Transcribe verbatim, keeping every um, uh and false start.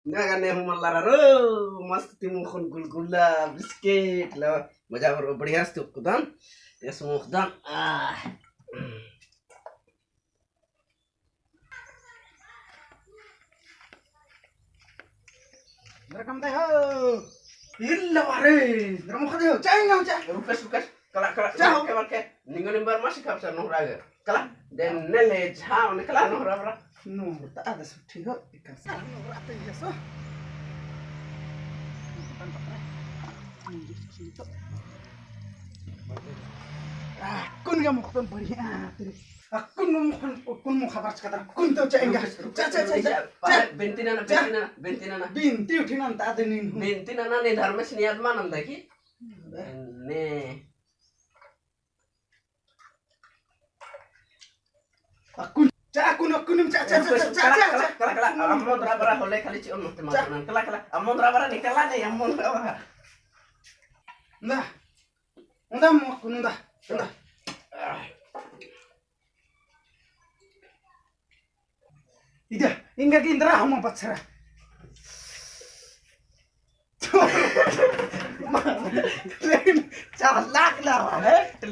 ना गने हूँ मल्ला रअरो, मस्त तिमुखन गुलगुला, बिस्किट ला, मजा बरो बढ़िया से तुक्कदन, ये सुमुखदन, आह। रकम दे हो। इल्ला बारे, रमख दे हो, चाय ना हो, चाय। रुकस, रुकस, कला, कला, चाय हो। मरके, मरके, निंगो निंबर मासी खाप सर नोहरा गे। कला, दे नेले झा, ने कला नोहरा बरा। नोहरा ता आदा सुठी हो, इका सा। नोहरा ते ये सो। अक्कुन गा मुखतन बढ़िया तेरे। अक्कुन मुखन, अक्कुन मुखा बरचका ता, अक्कुन तो चाहेंगे। चा, चा, चा, चा। पहले बिनती नना, चा। बिनती नना, बिनती नना। बिनती उठी नना ता दिन इन हूँ। बिनती नना, ने धर्मेस नियत मानन दा की? ने। अक्कुन, चा, अक्कुन, अक्कुन, चा, चा, चा, चा, चा, कला, चा, कला, चा। कला, कला, कला। अम्मोन दरा बरा होले खाली चिओन मत चा। मारना। कला, कला। अम्मोन दरा बरा निकला नहीं, अम्मोन दरा बरा। ना। उंदा मो कुनुंदा, उंदा। इदा, इंगा गे इंदरा हम बछरा। चालाक ला है।